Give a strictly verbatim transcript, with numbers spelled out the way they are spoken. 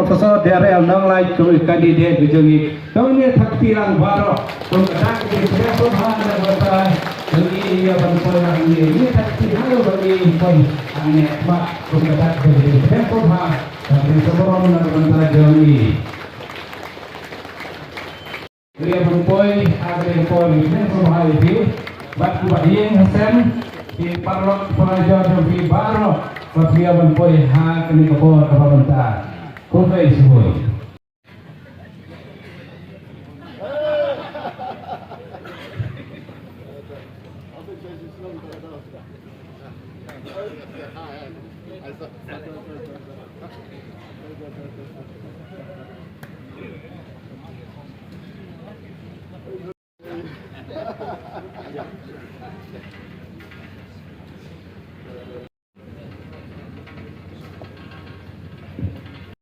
Professor Darrell Nonglait kum u candidate ka jong ngi. Tang ïa thak kti lang baroh kum ka dak ka jingpynbha na ka bynta jong ngi ïa ban poi lang ngi. Ïa thak kti lang ba ngi poi lang ngi ba kum ka dak ka jingpynbha ka jingpynbha na ka bynta jong ngi. Ïa ban poi ha kane ka por ngi pynbha ïa phi bad ki ba ïeng ha sem, ki paralok paraja jong phi baroh ba phi ïa ban poi ha kane ka por kaba mynta. Khublei shibun.